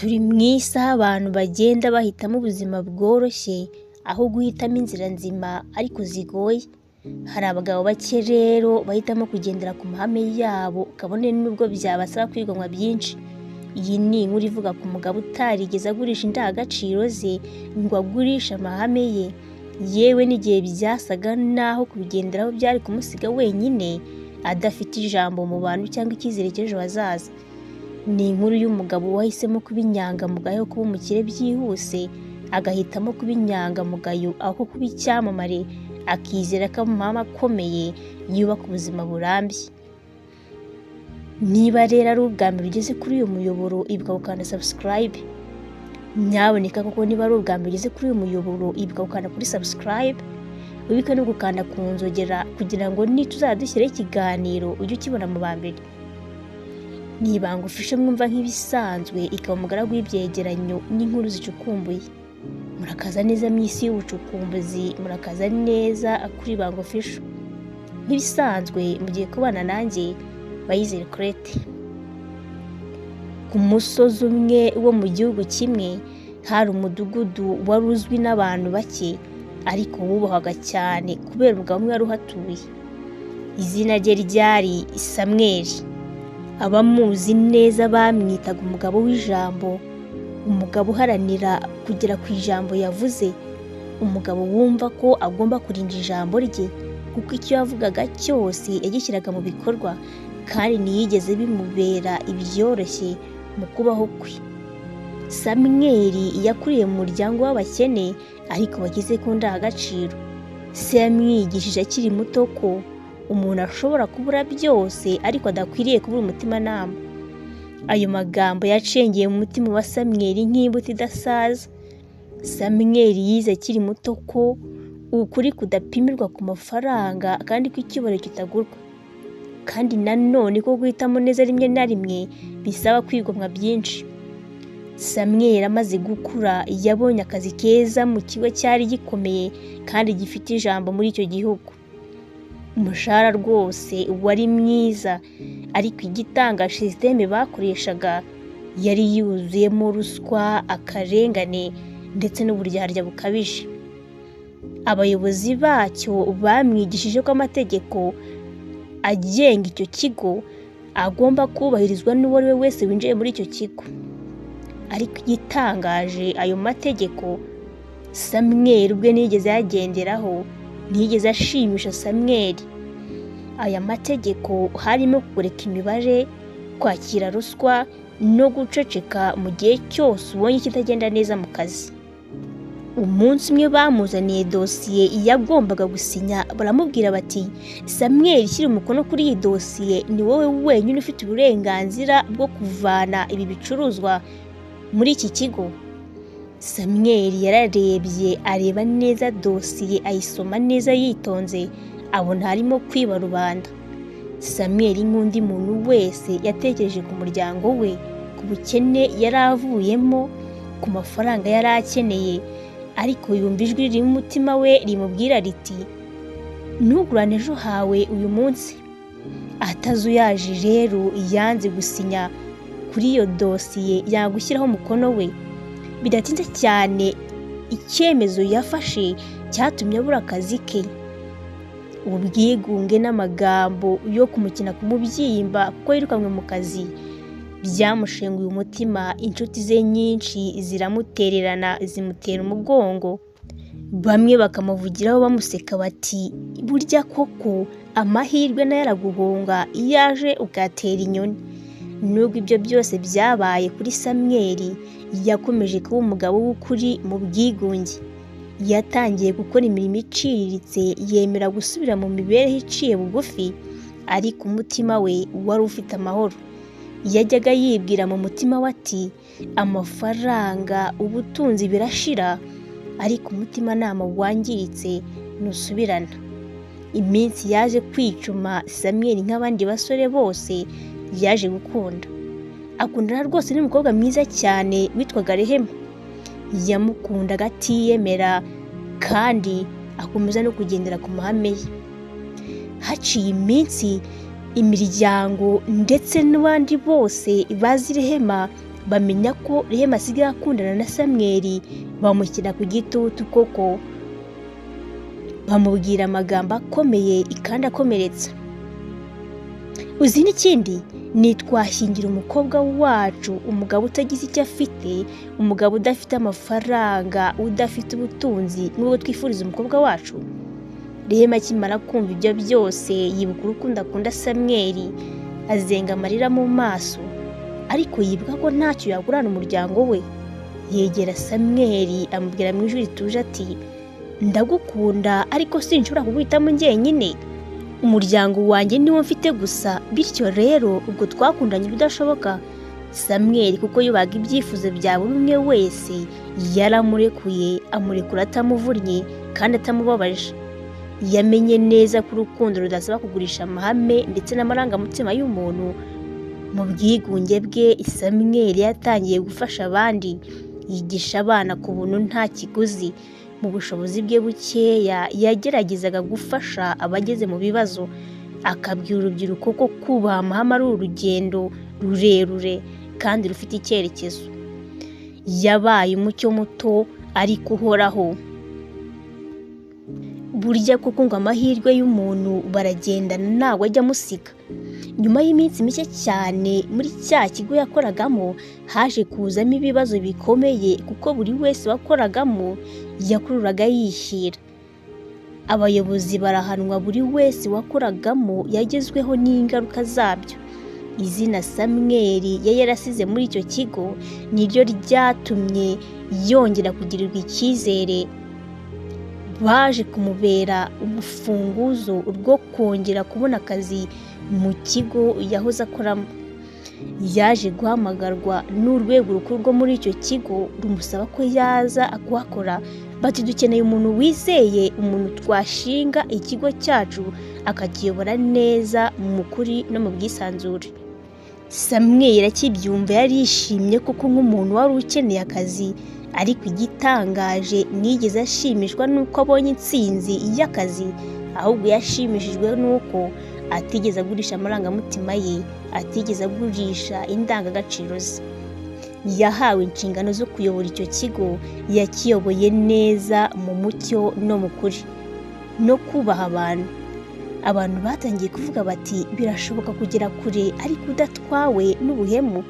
Turi mu isi aho abantu bagenda bahitamo ubuzima bworoshye aho guhitamo inzira nzima ariko zigoye. Hari abagabo bake rero bahitamo kugendera ku mahame yabo kabone n'ubwo byabasaba kwigomwa byinshi. Iyi ni inkuru ivuga ku mugabo utarigeze agurisha indangagaciro ze ngo agurishe amahame ye, yewe n'igihe byasaga n'aho kubigenderaho byari kumusiga wenyine adafite ijambo mu bantu cyangwa icyizere cy'ejo hazaza. Ni inkuru y'umugabo wahisemo kuba inyangamugayo aho kuba umukire byihuse, agahitamo kuba inyangamugayo aho kuba icyamamare, akizera ko amahame akomeye yubaka ubuzima burambye. Niba rero ari ubwa mbere ugeze kuri uyu muyoboro, ibuka gukanda subscribe. Nyabuneka koko niba ari ubwa mbere ugeze kuri uyu muyoboro, ibuka gukanda kuri subscribe, wibuke no gukanda ku nzogera kugira ngo nituzajya dushyiraho ikiganiro ujye ukibona mu ba mbere. Ni Ibanga Official mwumva nk'ibisanzwe, ikaba umugaragu w'ibyegeranyo n'inkuru zicukumbuye. Murakaza neza mu isi y'ubucukumbuzi, murakaza neza kuri Ibanga Official. Nk'ibisanzwe mugiye kubana nanjye Bayizere Colette. Ku musozi umwe wo mu gihugu kimwe hari umudugudu wari uzwi n'abantu bake ariko wubahwaga cyane kubera umugabo umwe wari uhatuye. Izina rye ryari Samweli. Abamuzi neza bamwitaga umugabo w'ijambo, umugabo uharanira kugera ku ijambo yavuze, umugabo wumva ko agomba kurinda ijambo rye kuko icyo yavugaga cyose yagishyiraga mu bikorwa kandi ntiyigeze bimubera ibyoroshye mu kubaho kwe. Samweli yakuriye mu muryango w'abakene ariko bageze ku ndangagaciro. Se yamwigishije akiri muto ko umuntu ashobora kubura byose ariko adakwiriye kubura umutimanama. Ayo magambo yacengeye mu mutima wa Samweli nk'imbuto idasaza. Samweli yize akiri muto ko ukuri kudapimirwa ku mafaranga kandi ko icyubahiro kitagurwa. Kandi nanone ko guhitamo neza rimwe na rimwe bisaba kwigomwa byinshi. Samweli amaze gukura yabonye akazi keza mu kigo cyari gikomeye kandi gifite ijambo muri icyo gihugu. Umushahara rwose wari mwiza ariko igitangaje sisiteme bakoreshaga yari yuzuyemo ruswa, akarengane ndetse n'uburyarya bukabije. Abayobozi bacyo bamwigishije ko amategeko agenga icyo kigo agomba kubahirizwa n'uwo ari we wese winjiye muri icyo kigo. Ariko igitangaje ayo mategeko Samweli ubwe ntiyigeze ayagenderaho, ntiyigeze ashimisha Samweli. Aya mategeko harimo kureka imibare, kwakira ruswa no guceceka mu gihe cyose ubonye ikitagenda neza mu kazi. Umunsi umwe bamuzaniye dosiye yagombaga gusinya, baramubwira bati Samweli shyira umukono kuri iyi dosiye, ni wowe wenyine ufite uburenganzira bwo kuvana ibi bicuruzwa muri iki kigo. Samweli yararebye areba neza dosiye ayisoma neza yitonze, abona harimo kwiba rubanda. Samweli nk'undi muntu wese yatekereje ku muryango we, ku bukene yari avuyemo, ku mafaranga yari akeneye, ariko yumva ijwi riri mu mutima we rimubwira riti ntugurane ejo hawe uyu munsi. Atazuyaje rero yanze gusinya kuri iyo dosiye yanga gushyiraho umukono we. Bidatinze cyane icyemezo yafashe cyatumye abura akazi ke. Ubwigunge n'amagambo yo kumukina ku mubyimba kuko yirukanwe mu kazi byamushenguye umutima, inshuti ze nyinshi ziramutererana zimutera umugongo. Bamwe bakamuvugiraho bamuseka bati burya koko amahirwe nayo araguhunga iyo aje ukayatera inyoni. Nubwo ibyo byose byabaye kuri Samweli, yakomeje kuba umugabo w'ukuri mu bwigunge. Yatangiye gukora imirimo iciriritse, yemera gusubira mu mibereho iciye bugufi, ariko umutima we wari ufite amahoro. Yajyaga yibwira mu mutima we ati amafaranga, ubutunzi birashira, ariko umutimanama wangiritse ntusubirana. Iminsi yaje kwicuma, Samweli nk'abandi basore bose yaje gukunda. Akundana rwose n'umukobwa mwiza cyane witwaga Rehema. Yamukundaga atiyemera kandi akomeza no kugendera ku mahame ye. Haciye iminsi imiryango ndetse n'abandi bose bazi Rehema Bamenya ko Rehema asigaye akundana na Samweli, bamushyira ku gitutu koko, bamubwira amagambo akomeye kandi akomeretsa. Uzi n'ikindi, nitwashyingira umukobwa wacu umugabo utagize icyo afite, umugabo udafite amafaranga, udafite ubutunzi nk'ubwo twifuriza umukobwa wacu. Rehema akimara kumva ibyo byose yibuka urukundo akunda Samweli, azenga amarira mu maso, ariko yibuka ko ntacyo yagurana umuryango we. Yegera Samweli amubwira mu ijwi rituje ati ndagukunda ariko sinshobora kuguhitamo njyenyine, umuryango wanjye niwo mfite gusa, bityo rero ubwo twakundanye ibidashoboka. Samweli kuko yubaga ibyifuzo bya buri umwe wese, yaramurekuye, amurekura atamuvunnye kandi atamubabaje. Yamenye neza ko urukundo rudasaba kugurisha amahame ndetse n'amarangamutima y'umuntu. Mu bwigunge bwe, Samweli yatangiye gufasha abandi, yigisha abana ku buntu nta kiguzi. Mu bushobozi bwe bukeya yageragezaga gufasha abageze mu bibazo, akabwira urubyiruko ko kubaha amahame ari urugendo rurerure kandi rufite icyerekezo. Yabaye umucyo muto ariko uhoraho. Burya koko ngo amahirwe y'umuntu baragendana ntabwo ajya amusiga. Nyuma y'iminsi mike cyane muri cya kigo yakoragamo haje kuzamo ibibazo bikomeye, kuko buri wese wakoragamo yakururaga yishyira. Abayobozi barahanwa, buri wese wakoragamo yagezweho n'ingaruka zabyo. Izina Samweli yari yarasize muri icyo kigo niryo ryatumye yongera kugirirwa icyizere. Baje kumubera urufunguzo rwo kongera kubona akazi mu kigo yahoze akoramo. Yaje guhamagarwa n'urwego rukuru rwo muri icyo kigo rumusaba ko yaza kuhakora, bati dukeneye umuntu wizeye, umuntu twashinga ikigo cyacu akakiyobora neza mu kuri no mu bwisanzure. Samweli akibyumva yarishimye kuko nk'umuntu wari ukeneye akazi, ariko igitangaje ntiyigeze ashimishwa n'uko abonye intsinzi y'akazi, ahubwo yashimishijwe n'uko atigeze agurisha amarangamutima ye, atigeze agurisha indangagaciro ze. Yahawe inshingano zo kuyobora icyo kigo, yakiyoboye neza mu mucyo no mu kuri no kubaha abantu. Abantu batangiye kuvuga bati birashoboka kugera kure ariko udatwawe n'ubuhemu.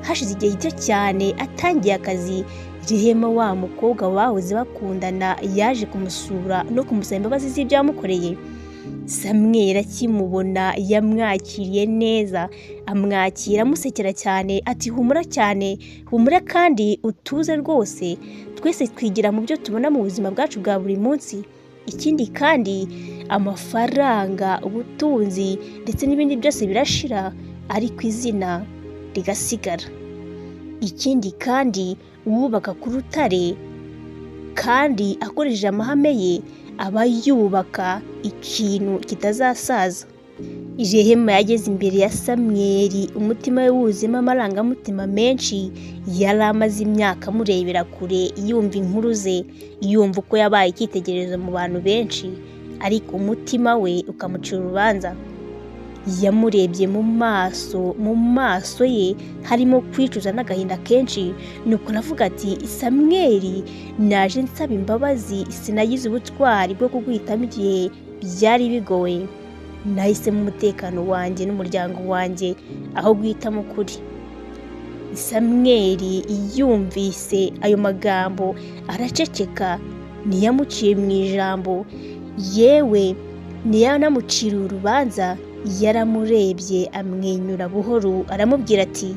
Hashize igihe gito cyane atangiye akazi, Rehema wa mukobwa bahoze bakundana yaje kumusura no kumusaba imbabazi z'ibyo yamukoreye. Samweli akimubona yamwakiriye neza, amwakira amusekera cyane ati humura cyane, humura kandi utuze rwose, twese twigira mu byo tubona mu buzima bwacu bwa buri munsi. Ikindi kandi amafaranga, ubutunzi ndetse n'ibindi byose birashira, ariko izina rigasigara. Ikindi kandi uwubaka ku rutare kandi akoresheje amahame ye aba yubaka ikintu kitazasaza. Rehema yageze imbere ya Samweli umutima we wuzuyemo amarangamutima menshi. Yari amaze imyaka amurebera kure, yumva inkuru ze, yumva uko yabaye icyitegererezo mu bantu benshi, ariko umutima we ukamucira urubanza. Yamurebye mu maso ye harimo kwicuza n'agahinda kenshi, nuko aravuga ati Samweli, naje nsaba imbabazi, sinagize ubutwari bwo kuguhitamo igihe byari bigoye. Nahisemo umutekano wanjye n'umuryango wanjye aho guhitamo ukuri. Samweli yumvise ayo magambo araceceka, ntiyamuciye mu ijambo, yewe ntiyanamuciriye urubanza. Yaramurebye amwenyura buhoro aramubwira ati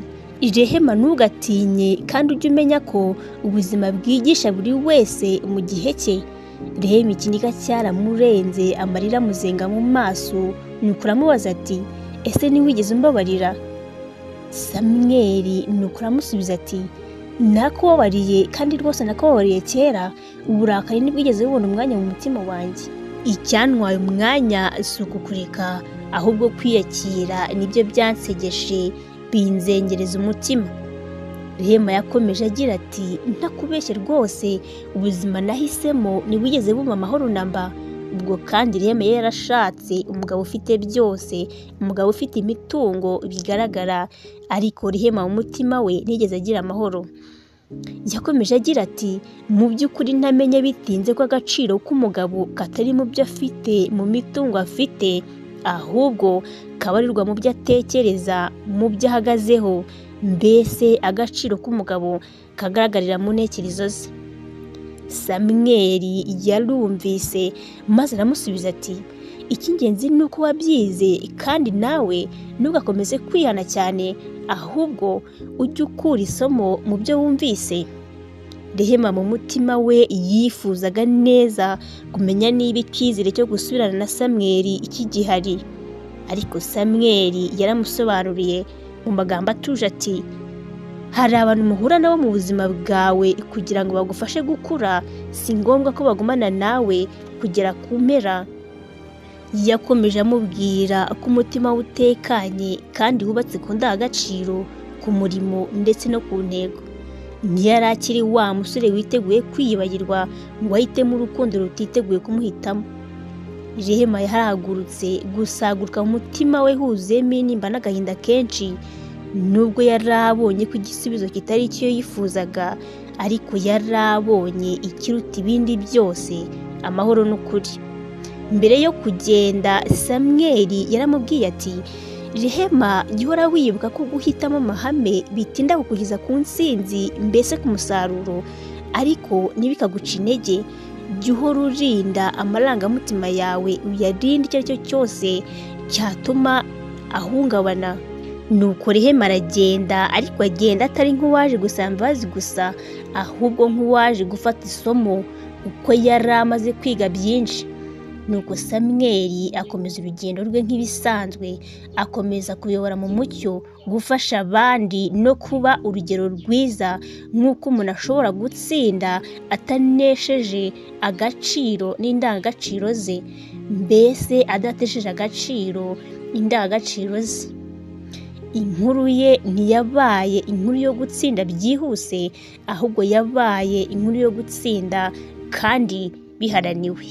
Rehema ntugatinye, kandi ujye umenya ko ubuzima bwigisha buri wese mu gihe cye. Rehema ikiniga cyaramurenze, amarira amuzenga mu maso, nuko aramubaza ati ese ntiwigeze umbabarira? Samweli nuko aramusubiza ati nakubabariye kandi rwose nakubabariye kera, uburakari ntibwigeze bubona umwanya mu mutima wanjye. Icyantwaye umwanya si ukukureka, ahubwo kwiyakira nibyo byansegeshe binzengereza umutima. Rehema yakomeje agira ati ntakubeshye rwose, ubuzima nahisemo ntibwigeze bumpa amahoro namba, Ubwo kandi Rehema yari yarashatse umugabo ufite byose, umugabo ufite imitungo bigaragara, ariko Rehema mu mutima we ntiyigeze agira amahoro. Yakomeje agira ati mu by'ukuri ntamenye bitinze ko agaciro k'umugabo katari mu byo afite, mu mitungo afite, ahubwo kabarirwa mu byo atekereza, mu byo ahagazeho, mbese agaciro k'umugabo kagaragarira mu ntekerezo ze. Samweli yarumvise maze aramusubiza ati icy'ingenzi ni uko wabyize, kandi nawe ntugakomeze kwihana cyane, ahubwo ujye ukura isomo mu byo wumvise. Rehema mu mutima we yifuzaga neza kumenya niba icyizere cyo gusubirana na Samweli kigihari, ariko Samweli yaramusobanuriye mu magambo atuje ati hari abantu muhura nabo mu buzima bwawe kugira ngo bagufashe gukura, si ngombwa ko bagumana nawe kugera ku mpera. Yakomeje amubwira ko umutima we utekanye kandi wubatse ku ndangagaciro, ku murimo ndetse no ku ntego. Ntiyari akiri wa musore witeguye kwiyibagirwa ngo ahitemo urukundo rutiteguye kumuhitamo. Rehema yarahagurutse, gusaguruka mu mutima we huzuyemo intimba n'agahinda kenshi. Nubwo yari abonye ko igisubizo kitari icyo yifuzaga, ariko yari abonye ikiruta ibindi byose, amahoro n'ukuri. Mbere yo kugenda, Samweli yaramubwiye ati Rehema, jya uhora wibuka ko guhitamo amahame bitinda kukugeza ku ntsinzi, mbese ku musaruro, ariko ntibikaguce intege. Jya uhora urinda amarangamutima yawe, uyarinde icyo ari cyo cyose cyatuma ahungabana. Nuko Rehema aragenda, ariko agenda atari nk'uwaje gusaba imbabazi gusa, ahubwo nk'uwaje gufata isomo kuko yari amaze kwiga byinshi. Nuko Samweli akomeza urugendo rwe nk'ibisanzwe, akomeza kuyobora mu mucyo, gufasha abandi no kuba urugero rwiza nk'uko umuntu ashobora gutsinda atanesheje agaciro n'indangagaciro ze, mbese adatesheje agaciro indangagaciro ze. Inkuru ye ntiyabaye inkuru yo gutsinda byihuse, ahubwo yabaye inkuru yo gutsinda kandi biharaniwe.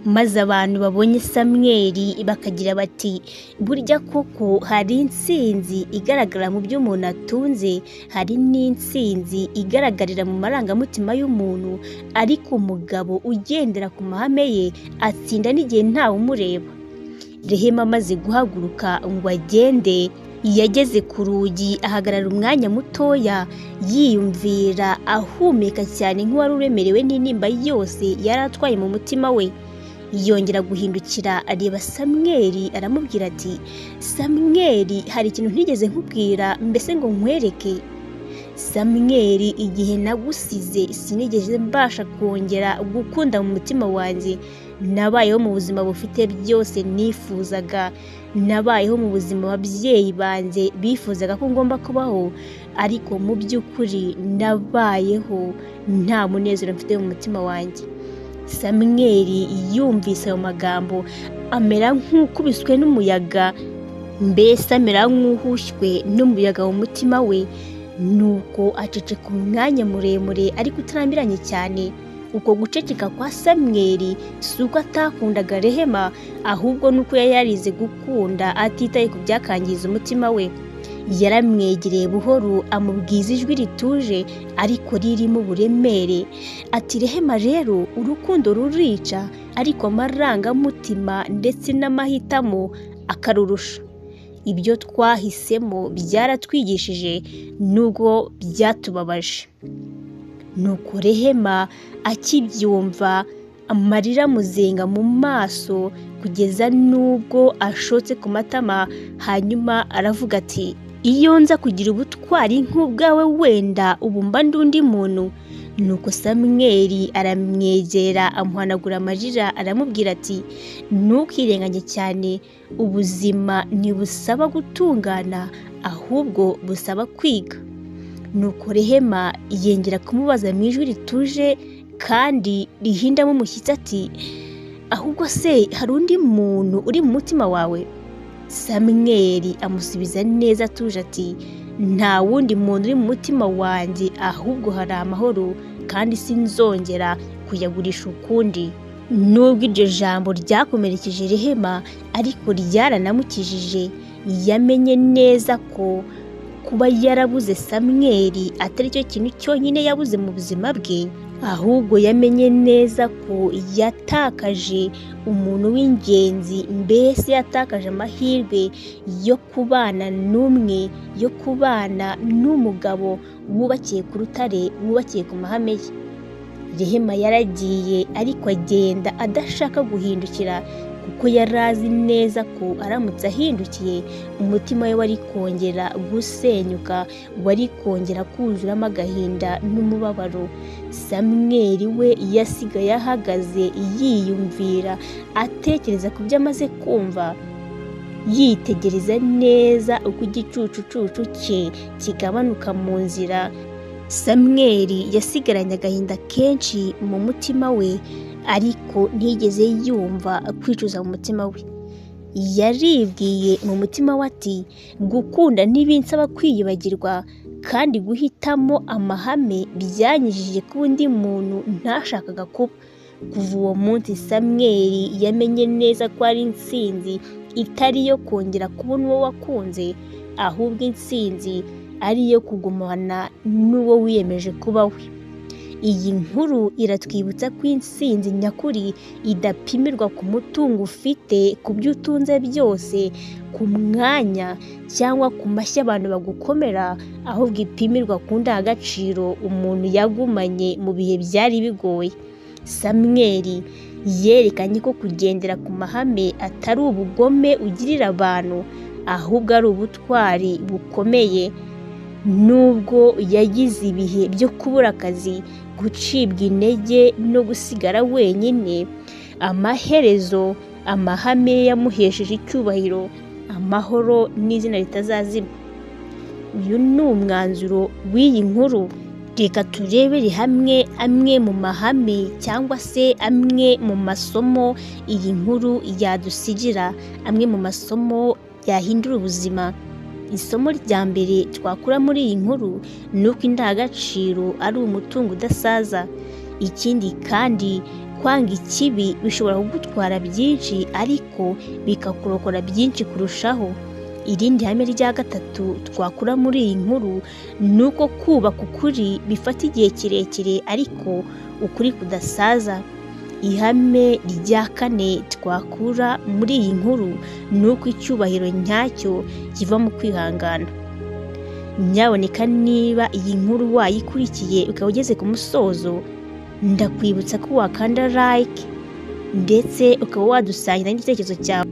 Maze abantu babonye Samweli bakagira bati burya koko hari intsinzi igaragara mu byo umuntu atunze, hari n'intsinzi igaragarira mu marangamutima y'umuntu, ariko umugabo ugendera ku mahame ye atsinda n'igihe ntawe umureba. Rehema amaze guhaguruka ngo agende, yageze ku rugi ahagarara umwanya mutoya, yiyumvira ahumeka cyane nk'uwari uremerewe n'intimba yose yari atwaye mu mutima we. Yongera guhindukira areba Samweli aramubwira ati Samweli, hari ikintu ntigeze nkubwira, mbese ngo nkwereke. Samweli, igihe nagusize sinigeze mbasha kongera gukunda mu mutima wanjye. Nabayeho mu buzima bufite byose nifuzaga, nabayeho mu buzima ababyeyi banjye bifuzaga ko ngomba kubaho, ariko mu by'ukuri nabayeho nta munezero mfite mu mutima wanjye. Samweli yumvise ayo magambo amera nk'ukubiswe n'umuyaga, mbese amera nk'uhushywe n'umuyaga mu mutima we. Nuko aceceka umwanya muremure ariko utarambiranye cyane. Uko guceceka kwa Samweli si uko atakundaga Rehema, ahubwo nuko yari yarize gukunda atitaye ku byakangiza umutima we. Yaramwegereye buhoro amubwiza ijwi rituje ariko ririmo uburemere ati Rehema, rero urukundo rurica, ariko amarangamutima ndetse n'amahitamo akarurusha. Ibyo twahisemo byaratwigishije nubwo byatubabaje. Nuko Rehema akibyumva amarira amuzenga mu maso kugeza n'ubwo ashotse ku matama, hanyuma aravuga ati iyo nza kugira ubutwari nk'ubwawe wenda ubu mba ndi undi muntu. Nuko Samweli aramwegera amuhanagura amarira aramubwira ati ntukirenganye cyane, ubuzima ntibusaba gutungana ahubwo busaba kwiga. Nuko Rehema yongera kumubaza mu ijwi rituje kandi rihindamo umushyitsi ati ahubwo se hari undi muntu uri mu mutima wawe? Samweli amusubiza neza atuje ati nta wundi muntu uri mu mutima wanjye, ahubwo hari amahoro kandi sinzongera kuyagurisha ukundi. Nubwo iryo jambo ryakomerekeje Rehema, ariko ryaranamukijije. Yamenye neza ko kuba yarabuze Samweli atari cyo kintu cyonyine yabuze mu buzima bwe, ahubwo yamenye neza ko yatakaje umuntu w'ingenzi, mbese yatakaje amahirwe yo kubana n'umwe, yo kubana n'umugabo wubakiye ku rutare, wubakiye ku mahame ye. Rehema yaragiye, ariko agenda adashaka guhindukira, kuko yari azi neza ko aramutse ahindukiye umutima we wari kongera gusenyuka, wari kongera kuzuramo agahinda n'umubabaro. Samweli we yasigaye ahagaze yiyumvira, atekereza ku byo amaze kumva, yitegereza neza uko igicucucucu cye kigabanuka mu nzira. Samweli yasigaranye agahinda kenshi mu mutima we, ariko ntiyigeze yumva kwicuza mu mutima we. Yaribwiye mu mutima we ati: gukunda ntibinsaba kwiyibagirwa, kandi guhitamo amahame byanyijije kuba undi muntu ntashakaga kuba. Kuva uwo munsi Samweli yamenye neza ko ari intsinzi itari iyo kongera kubona uwo wakunze, ahubwo intsinzi ari iyo kugumana n'uwo wiyemeje kuba we. Iyi nkuru iratwibutsa ko intsinzi nyakuri idapimirwa ku mutungo ufite, ku byo utunze byose, ku mwanya cyangwa ku mashyi abantu bagukomera, ahubwo ipimirwa ku ndangagaciro umuntu yagumanye mu bihe byari bigoye. Samweli yerekanye ko kugendera ku mahame atari ubugome ugirira abantu, ahubwo ari ubutwari bukomeye. Nubwo yagize ibihe byo kubura akazi, gucibwa intege no gusigara wenyine, amaherezo amahame yamuhesheje icyubahiro, amahoro n'izina ritazazima. Uyu ni umwanzuro w'iyi nkuru. Reka turebere hamwe amwe mu mahame cyangwa se amwe mu masomo iyi nkuru yadusigira, amwe mu masomo yahindura ubuzima. Isomo rya mbere twakura muri iyi nkuru ni uko indangagaciro ari umutungo udasaza. Ikindi kandi, kwanga ikibi bishobora kugutwara byinshi, ariko bikakurokora byinshi kurushaho. Irindi hame rya gatatu twakura muri iyi nkuru ni uko kubaka ukuri bifata igihe kirekire, ariko ukuri kudasaza. Ihame rya kane twakura muri iyi nkuru ni uko icyubahiro nyacyo kiva mu kwihangana. Nyaboneka niba iyi nkuru wayikurikiye ukaba ugeze ku musozo, ndakwibutsa ko wakanda like ndetse ukaba wadusangira n'igitekerezo cyawe.